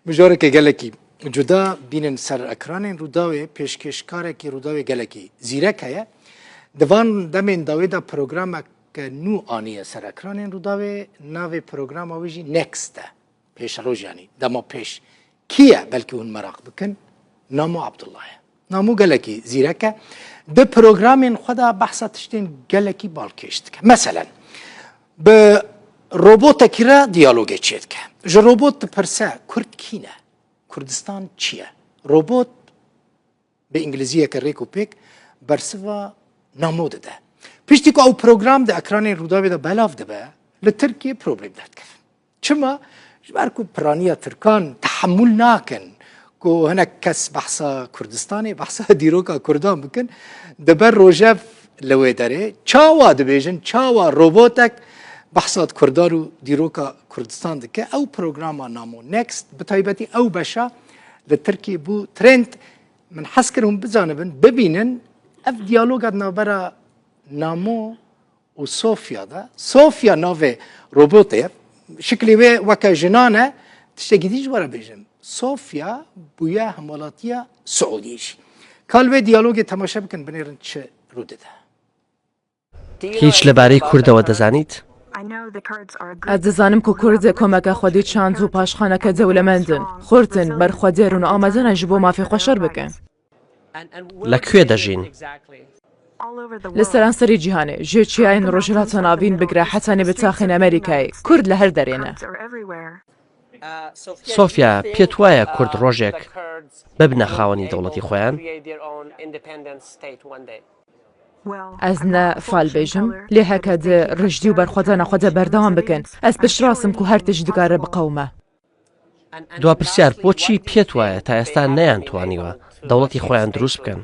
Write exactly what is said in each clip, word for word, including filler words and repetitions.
Mijareke gelekî cuda bînin ser ekranên Rûdawê, pêşkêşkarekî Rûdawê gelekî zîrek heye. Di van demên dawê de programeke nû aniye ser ekranên Rûdawê, navê programa wê jî Next e. Pêşeroj, yanî dema pêş. Kî ye? Belkî hûn meraq bikin. Namo Abdullah ye. Namo gelekî zîrek e. Di programên xwe de behsa tiştên gelekî balkêş dike. Meselen, bi robotekî re diyalogê çêdike. Ji robot dipirse, Kurd kî ne? Kurdistan çi ye? Robot bi îngilîziyeke rêk û pêk bersiva Namo dide. Piştî ku ew program di ekranên Rûdawê de belav dibe, li Tirkiyê problem derdikevin. Çima? Ji ber ku piraniya Tirkan tehemûl nakin ku hinek kes behsa Kurdistanê, behsa dîroka Kurdan bikin, dibe rojev li wê derê. Çawa dibêjin, çawa robotek behsa Kurdan û dîroka Kurdistan dike? Ew programa Namo Next, bi taybetî ew beşa li Tirkiyê bû trend. Min hez kir hûn bizanibin, bibînin, ev diyaloga di navbera Namo û Sofya de. Sofya navê robotê ye. Şiklê wê weke jinan e. Tiştekî dî ji we re bêjim. Sofya bûye hemwelatiya Siûdiyê jî. Ka li wê diyalogê temaşe bikin, binêrin çi rû dide. هیچ لەبارەی کوردەوە دەزانیت؟ Ez dizanim ku Kurd komeke xwedî çand û paşxaneke dewlemend in. Xurt in, berxwedêr in û amade ne ji bo mafê xwe şer bikin. لە کوێ دەژین؟ Li seranserî cîhanê, ji çiyayên Rojhilata Navîn bigire hetanî bi taxên Amerîkayê, Kurd li her derê ne. سۆفیا، پێت وایە کورد ڕۆژێک ببنە خاوەنی دەوڵەتی خۆیان؟ Ez ne fal bêjim, lê heke di rijdî û berxwedana xwe de berdewam bikin, ez piştrast im ku her tişt dikare biqewime. دوا پرسیار، بۆچی پێت وایە تا ئێستا نەیان توانیوە دەوڵەتی خۆیان دروست بکەن؟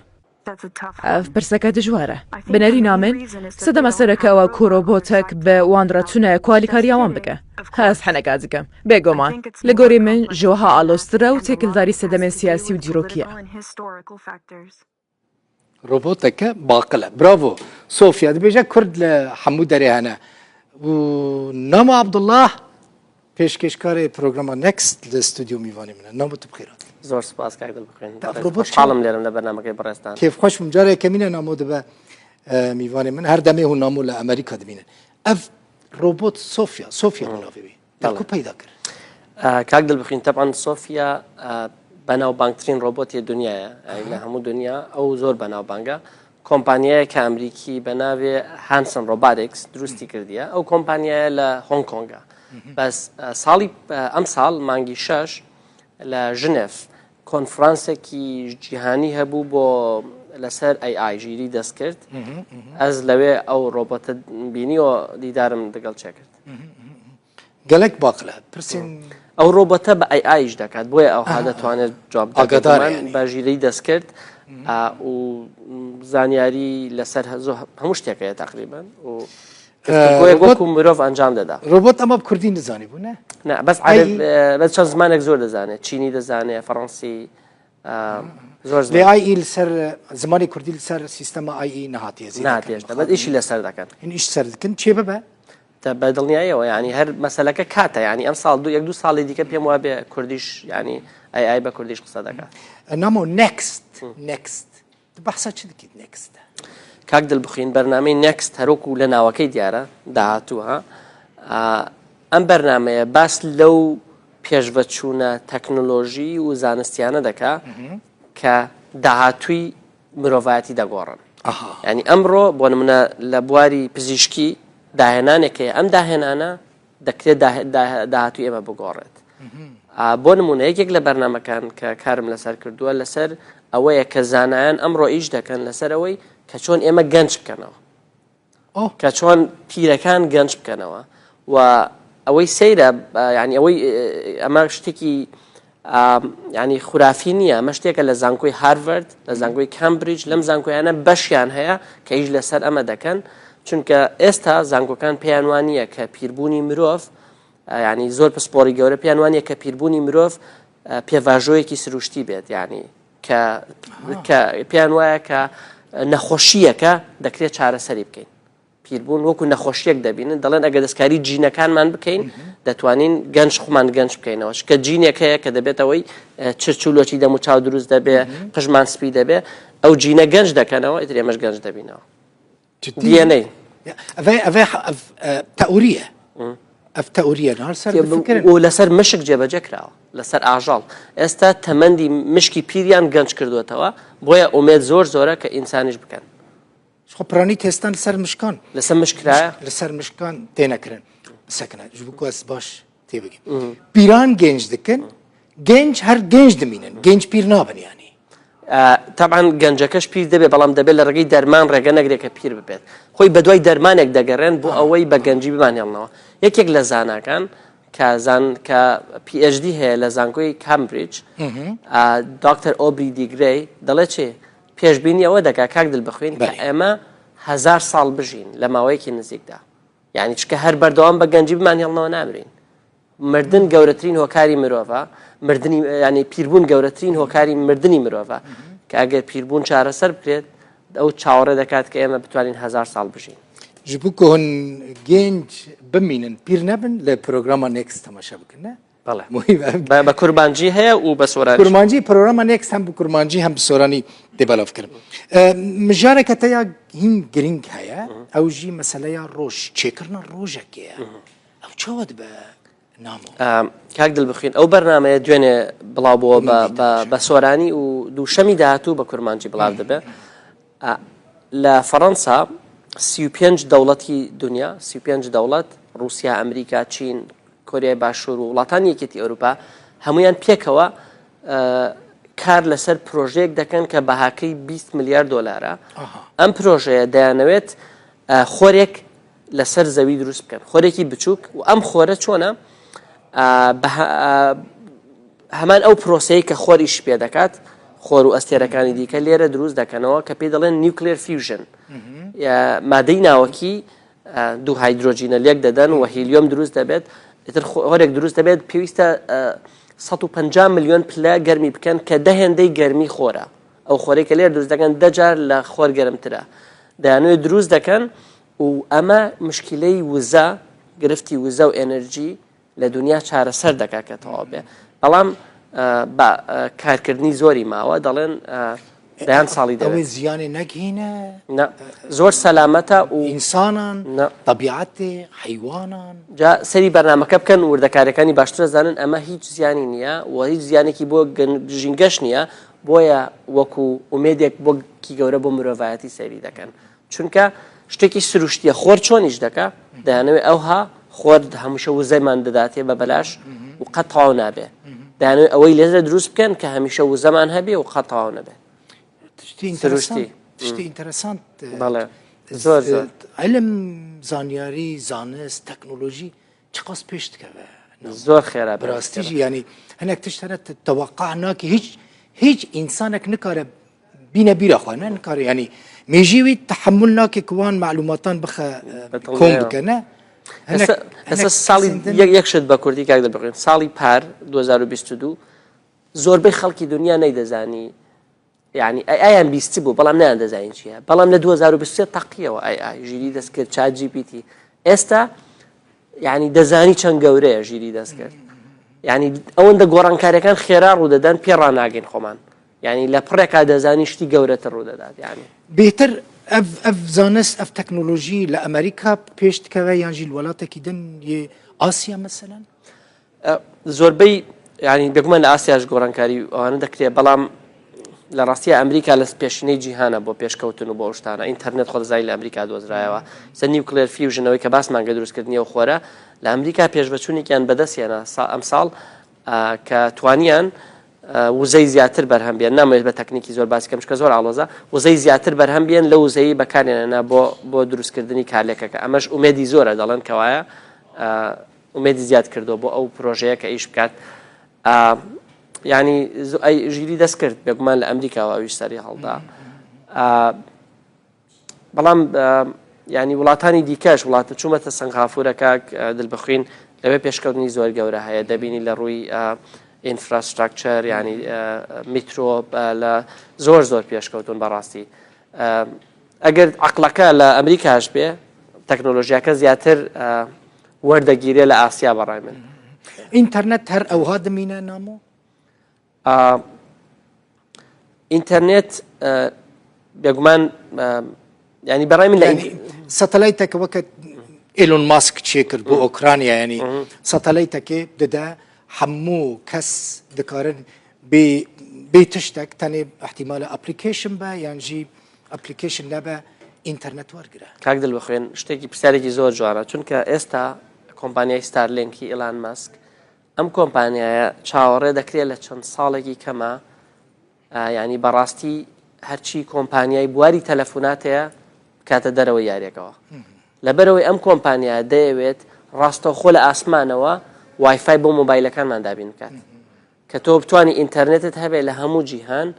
Ev pirseke dijwar e. Binerîna min, sedema sereke ew e ku robotek bi wan re tune ku alîkariya wan bike. Ez heneka dikim. Bêguman, li gorî min ji wiha aloztir e û têkildarî sedemên siyasî û dîrokî ye. Roboteke baqil e. Bravo. Sofya dibêje Kurd li hemû derê hene. Û Namo Abdullah, pêşkêşkarê programa Next li stûdyo mîvanê min e. Namo, tu bi xêr hatî. Zor spas kak Dilbixwîn. Ev robot Xweşhalim lêrim li bernamekê bi rêz dan. Kêfxweş bûm. Careke mîne Namo dibe e, mîvanê min. Her demê hûn Namo li Amerîka dibînin. Ev robot Sofya, Sofya bû navê wî. Te ku peyda kir? Kak Dilbixwîn, teban Sofya benaw bangtirîn robotê dinyayê. Li hemû dinya ew zor benaw bang e. Kompanyayeke Amerîkî be navê Hanson Robotics dirûstî kirdiye. Ew kompanyaya li Hong Kong e. Bes salî, emsal mangî şeş li Jinev konferansekî cîhanî hebû bo li ser A I jîrî dest kirt. Ez li wê ew robote bînî û dîdarim digel çêkirt. Gelek baqil e. Pirsên Ew robote bi A I jî dekat. Boye ew ha detwanet cevap bide. Agadar yani. Be jîrî dest kirt. Û zanyarî li ser hemû ştêk heye teqrîben. Û Ee, Goyê robot, wekû mirov encam dida. Robot ama bi kurdî nizanî bû, ne? Ne, bes ereb, e, bes çend zimanek zor dizane. Çînî dizane, fransî, e, zor ziman. Lê I E li ser, zimanê kurdî li ser sîstema I E nehatiye zêde. Nehatiye işte. Bes îşî li ser dekin. Hin îş ser dikin. Çê bibe? Te be dilniyayê o, yani her meseleke kate, yani em sal du, yek du salê dike pêm wabe kurdîş, yani I A be kurdîş qise deke. E, namo next, next. Tu behsa çi dikî next de? Kak Dilbixwîn, bernameyê Next herokû li navekey diyar e, dahatû ha. A, em bernameye bas lew pêşveçûna teknolojî û zanistiyane deke ke dahatûyî mirovayetî degorin. Aha. Yani emro, bo nimûne li bwarî pizîşkî dahênaneke ye, em dahênane dekre dah-, dah-, dahatûyê me bigoret. A, bo nimûne, yekek li bernamekan ke karim li ser kirduwe, li ser ewe ye ke zanayan emro îş dekin, li ser ewey ke çon ême genç bikeneva. Oh. Ke çon pîrekan genç bikeneva. Wa ewey seyre, e, yani ewey, e, ema ştekî, e, yani xurafî niye, ema şteke li zankoy Harvard, li zankoy Cambridge, lem zankoyane beşiyan heye ke îş li ser eme dekin. Çunke êsta zankokan pêyan waniye ke pîrbûnî mirov, e, yanî zor pisporî gewre pêyan waniye ke pîrbûnî mirov, e, pêvajoyekî sirûştî bêt, yanî ke, ke pêyan waye ke, e, nexweşiyeke dekre çareserî bikeyn. پیربوون وەکو نەخۆشیەک دەبینن، دەڵێن ئەگەر دەستکاری جینەکانمان بکەین، دەتوانین گەنج خۆمان گەنج بکەینەوە. چکە جینێک هەیە کە دەبێتەوەی، ئە، چرچولۆکی دەموچاو دروست دەبێ، قژمان سپی دەبێ، ئەو جینە گەنج دەکەنەوە، ئیتر ئێمەش گەنج دەبینەوە. جدی؟ DNA. ئەڤێ، ئەڤێ، ئەڤ، ئە، تەئوریە. ئەڤ تەئوریە، نهار سەر بفکرن. و لەسەر مشک جێبەجێ کراوە، لەسەر ئاژەڵ. ئێستا تەمەندی مشکی پیریان گەنج کردوتەوە، بۆیە ئومێد زۆر زۆرە کە ئینسانیش بکەن. خۆ پرانی تێستان لەسەر مشکان. لەسەر مشک کرایە؟ لەسەر مشکان تێنەکردن. بسەکنە، ji bo ku ez baş têbigim. Pîran genc dikin, genc her genc dimînin. Genc pîr nabin yanî. ئە، تەبعەن گەنجەکەش پیر دەبێ، بەڵام دەبێت لە ڕێگەی دەرمان ڕێگە نەگرێت کە پیر ببێت. خۆی بە دوای دەرمانێک دەگەڕێن بۆ ئەوەی بە گەنجی بمانهێڵنەوە. یەکێک لە زاناکان کە زان-، کە PhD هەیە لە زانکۆی کامبریج، ئە، دکتۆر ئۆبری دیگرەی، دەڵێت چێ؟ پێشبینی ئەوە دەکا، کاک دلبخوین، کە بەڵێ. ئێمە هەزار ساڵ بژین لە ماوەیەکی نزیکدا. یعنی، چکە هەر بەردەوام بە گەنجی بمانهێڵنەوە نامرین. مردن گەورەترین هۆکاری مرۆڤە، مردنی، یعنی، پیربوون گەورەترین هۆکاری مردنی مرۆڤە. کە ئەگەر پیربوون چارەسەر بکرێت، ئەو چاوەڕێ دەکات کە ئێمە بتوانین هەزار ساڵ بژین. Ji bo ku hûn genc bimînin, pîr nebin, li programa Next temaşe bikin, ne? بەڵێ. مهم. بە، بە کورمانجی هەیە و بە سۆرانی. کورمانجی، programa Next hem bi kurmancî hem bi soranî tê belavkirin. E, mijareke te ya hîn girîng heye, ew jî meseleya roj, çêkirina rojekê ye. Ew çawa dibe namo? ئە، کاک دلبخوین، ئەو بەرنامەیە دوێنێ بڵاو بووە بە، بە، بە سۆرانی و دووشەمی داهاتوو بە کورمانجی بڵاو دەبێ. ئە، لە فەڕەنسا سی و پێنج دەوڵەتی دنیا، سی و پێنج دەوڵەت، رووسیا، ئەمریکا، چین، کۆریای باشوور و وڵاتانی یەکێتی ئەوروپا، هەمویان پێکەوە، ئە، کار لەسەر پرۆژەیەک دەکەن کە بەهاکەی بیست ملیار دۆلارە. ئەم پرۆژەیە دەیانەوێت، ئە، خۆرێک لەسەر زەوی دروست بکەن، خۆرێکی بچووک. و ئەم خۆرە چۆنە؟ ئە، بە هە-، ئە، هەمان ئەو پرۆسەیە کە خۆر ئیش پێ دەکات، خۆر و ئەستێرەکانی دیکە لێرە دروست دەکەنەوە، کە پێی دەڵێن nuclear fusion. یا مادەی ناوەکی، ئە، دوو هایدرۆجینە لێک دەدەن و هیلیۆم دروست دەبێت. ئیتر خۆ-، خۆرێک دروست دەبێت، پێویستە، ئە، سەد و پەنجا ملیۆن پلە گەرمی بکەن، کە دە هێندەی گەرمی خۆرە. ئەو خۆرەی کە لێرە دروست دەکەن، دە جار لە خۆر گەرمترە. دەیانەوێت دروست دەکەن و ئەمە مشکلەی وزە، گرفتی وزە و ئێنەرژی لە دنیا چارەسەر دەکات کە تەواو بێ. بەڵام، ئە، بە، ئە، کارکردنی زۆری ماوە، دەڵێن، ئە، دەیان ساڵی ئەوێ دەوێت. زیانێ نەگهینە؟ نە. زۆر سەلامەتە و ئینسانان، نە. تەبیعەتێ، حەیوانان؟ جا سەری بەرنامەکە بکەن، وردەکاریەکانی باشتر ئەزانن، ئەمە هیچ زیانی نییە و هیچ زیانێکی بۆ گەن-، ژینگەش نییە، بۆیە وەکو ئومێدێک بۆ کی گەورە بۆ مرۆڤایەتی سەیری دەکەن. چونکە شتێکی سروشتیە، خۆر چۆنیش دەکا، دەیانەوێ ئەوها خۆر هەمووشە وزەمان دەداتێ بە بەلاش و قەت تەواو نابێ. دەیانەوێ ئەوەی لێرە دروست بکەن کە هەمیشە وزەمان هەبێ و قەت تەواو نەبێ. Tiştî سروشتی. Înteresan, tiştî înteresan, e, بەڵێ. زۆر، زۆر. Ilim, zanyarî, zanist, teknolojî çiqas pêş dikeve. زۆر خێرا. Bi rastî jî, yanî hinek tişt hene te-, teweqa nake, hiç, hiç însanek nikare bîne bîra xwe, ne, nikare, yanî mêjî wî tehemul nake ku wan malûmatan bixe, e, kom bike, ne? Hinek, ئێستا، ئێستا hinek ساڵی، kesên din یەک، یەک شت بە کوردی کاک دەبڕین. ساڵی پار، دوو هەزار و بیست و دوو، زۆربەی خەڵکی دنیا نەیدەزانی، یعنی، AI-یان بیست بوو، بەڵام نەیان دەزانین چییە. بەڵام لە دوو هەزار و بیست و سێ تەقیەوە AI، ژیری دەست کرد، ChatGPT. ئێستا، یعنی، دەزانی چەند گەورەیە ژیری دەست کرد. یعنی، ئەوەندە گۆڕانکاریەکان خێرا ڕوو دەدەن، پێ ڕاناگەین خۆمان. یعنی، لە پڕێکا دەزانی شتی گەورەتر ڕوو دەدات، یعنی. Bêhtir ev, ev zanist, ev teknolojî li Amerîka pêş dikeve yan jî li welatekî din yê Asya meselen? ئە، زۆربەی، یعنی، بێگومان لە ئاسیاش گۆڕانکاری ئەوانە دەکرێت، بەڵام لە ڕاستیە ئەمریکا لە پێشینەی جیهانە بۆ پێشکەوتن و بۆ ئەو شتانە. ئینتەرنێت خۆ دەزانی لە ئەمریکا دۆزرایەوە. سە nuclear fusion، ئەوەی کە باسمان کرد، دروستکردنی ئەو خۆرە، لە ئەمریکا پێشڤەچوونێکیان بەدەستیانە سا-، ئەمساڵ، ئە، کە توانیان، ئە، وزەی زیاتر بەرهەم بێن. نامەوێت بە تەکنیکی زۆر باسی کەم، چکە زۆر ئاڵۆزە. وزەی زیاتر بەرهەم بێن لە وزەی بەکارێنەنا بۆ، بۆ دروستکردنی کارلێکەکە. ئەمەش ئومێدی زۆرە، دەڵێن کەوایە، ئە، ئومێدی زیاد کردووە بۆ ئەو پرۆژەیە کە ئیش بکات. ئا، یعنی، زو-، ئەی ژیری دەست کرد، بێگومان لە ئەمریکاوە ئەویش سەری هەڵدا. ئا، بەڵام، ئا، یعنی، وڵاتانی دیکەش، وڵاتە چوومەتە سنگافورە، کاک، ئا، دلبخوین، لەوێ پێشکەوتنی زۆر گەورە هەیە، دەبینی لە ڕووی، ئا، infrastructure، یعنی، ئا، میترۆ، ئا، لە زۆر زۆر پێشکەوتون بەڕاستی. ئا، ئەگەر عەقڵەکە لە ئەمریکاش بێ، تەکنۆلۆژیاکە زیاتر وەردەگیرێ لە ئاسیا بەڕای من. ئینتەرنێت هەر ئەوها دمینە نامۆ؟ ئینتەرنێت بێگومان، ینی بەڕای من لە سەتەلایتەکە وەکە ئێلۆن ماسک چێکرد بۆ ئۆکرانیا، ینی سەتەلایتەکێ دەدا هەموو کەس دکارن بێ تشتێک، تەنێ احتیمالە ئەپلیکیشن بە یان ژی ئەپلیکیشن نەبە، ئینتەرنێت وەرگرە. کاک دڵبخوێن، شتێکی پرسیارێکی زۆر جوانە، چونکە ئێستا کۆمپانیای ستارلینکی ئیلان ماسک، ئەم کۆمپانیایە چاوەڕێ دەکرێت لە چەند ساڵێکی کەمە، ینی بەڕاستی هەرچی کۆمپانیای بواری تەلەفونات هەیە بکاتە دەرەوەی یاریەکەوە. لەبەرەوەی ئەم کۆمپانیا دەیەوێت ڕاستەوخۆ لە ئاسمانەوە وایفای بۆ مۆبایلەکانمان دابین بکات، کە تۆ بتانی ئینتەرنێتت هەبێ لە هەموو جیهان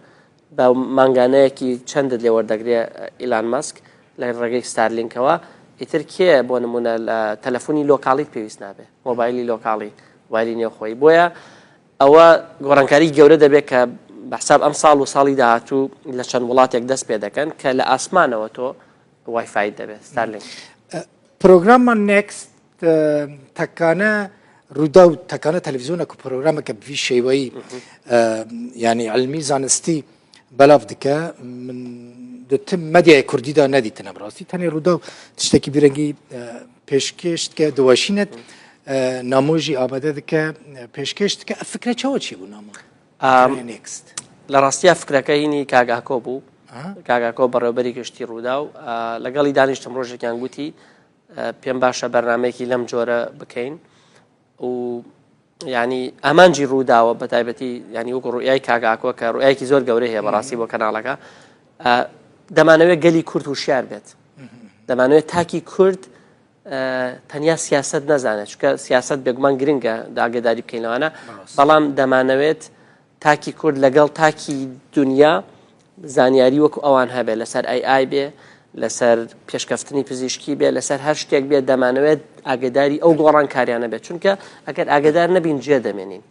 بە مانگانەیەکی چەندت لێ وەردەگرێ ئیلان ماسک لە ڕێگەی ستارلینکەوە، ئیتر کێ بۆ نمونە لە تەلەفونی لۆکاڵیت پێویست نابێ، مۆبایلی لۆکاڵی، مۆبایلی نێوخۆی. بۆیە ئەوە گۆڕانکاری گەورە دەبێت کە بە حساب ئەم ساڵ و ساڵی داهاتوو لە چەند وڵاتێک دەست پێ دەکەن کە لە ئاسمانەوە تۆ وایفایت دەبێت، ستارلینک. پرۆگراممان نێکست تەکانە ڕووداو، تەکانە تەلەڤیزیۆنە کو پرۆگرامەکە بڤی شێوەیی، ینی علمی زانستی بەلاف دکە. من دو تم مەدیای کوردیدا نەدیتنە بڕاستی، تەنێ ڕووداو تشتێکی بیرەنگی پێشکێش دکە، دواژینێت نامۆژی ئامادە دکە، پێشکێش دکە. ئە فکرە چەوە چی بوو نامۆ؟ نێکست. لە ڕاستیا فکرەکە هینی کاگاکۆ بوو. کاگاکۆ بەڕێوەبەری گشتی ڕووداو، لەگەڵی دانیشتم ڕۆژێکیان گوتی پێم باشە بەرنمەیەکی لەم جۆرە بکەین و ینی ئامانجی ڕووداوە بە تایبەتی، ینی وەکو ڕوئای کاگاکۆ کە ڕوئایکی زۆر گەورە هەیە بەڕاستی بۆ کەناڵەکە. دەمانەوێت گەلی کورد وشیار بێت، دەمانەوێت تاکی کورد تەنیا سیاست نەزانێت، چکە سیاست بێگومان گرنگە داگەداری بکەینەوانە، بەڵام دەمانەوێت تاکی کورد لەگەڵ تاکی دنیا زانیاری وەکو ئەوان هەبێ، لەسەر AI بێ، لەسەر پێشکەفتنی پزیشکی بێ، لەسەر هەر شتێک بێ، دەمانەوێت ئاگداری ئەو گۆڕان کاریانە بێت، چونکە ئەگەر ئاگدار نەبین جێ دەمێنین.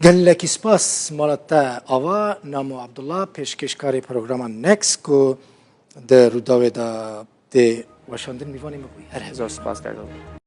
گەلێکی سپاس ماڵەتە ئاوا نامۆ عەبدوڵا، پێشکێشکاری پرۆگرامان نێکست کو دە ڕووداوێدا دێ وەشاندن میوانی مەبووی. هەر هەر زۆر سپاس کاک.